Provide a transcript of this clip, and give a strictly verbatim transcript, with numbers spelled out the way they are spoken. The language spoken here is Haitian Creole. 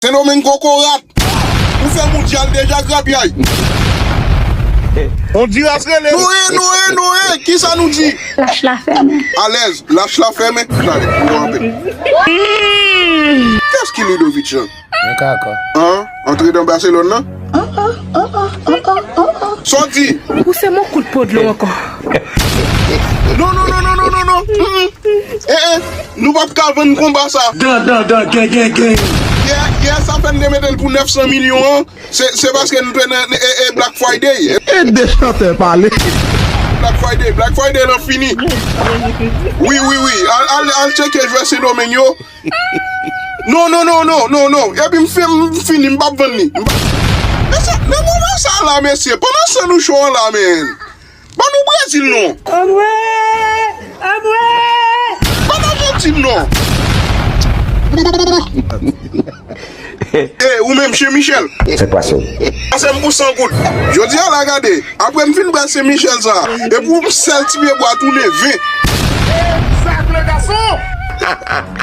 Sendomeng kokorat. Ou fè mondyal deja, grapyay. Ondiras rele. Noe, Noe, Noe, kisa nou di? Lach la fèmen. Alèz, lach la fèmen. Gade, nou anpil. Kiyès ki Ludovic lan? Mwen ka ankò. An? Antre nan Barcelone nan? Sa w di? Ou se mon kout po dlo ankò. Non, non, non, non, non, non, non. Mm, mm. Eh, eh, nou p ap ka vann konba sa. Dan, dan, dan, gen, gen, gen. Yè, yè, sa fè n te mete l pou nèf san milyon an. Se, se paske nou te nan, e, e, Black Friday. E de chantè pale. Black Friday, Black Friday lan fini. Wi, wi, wi. Al, al, al tcheke jwè Sendomeng yo. Non, non, non, non, non, non. Epi m fin, m fini, m p ap vann li. M p ap... Mesye, nan moman sa la, mesye, pandan se tan nou cho an la, men. Ban nou Brezil non. Anmwe! Anmwe! Ban nou Ajantin non. E, ou menm, Chen Michel. Fè pase w. Pase m pou san goud. Jodi a la, gade, apre m fin bwè Sen Michel sa, epi w sèl ti pye bwa tounen ven. Egzak, le gason!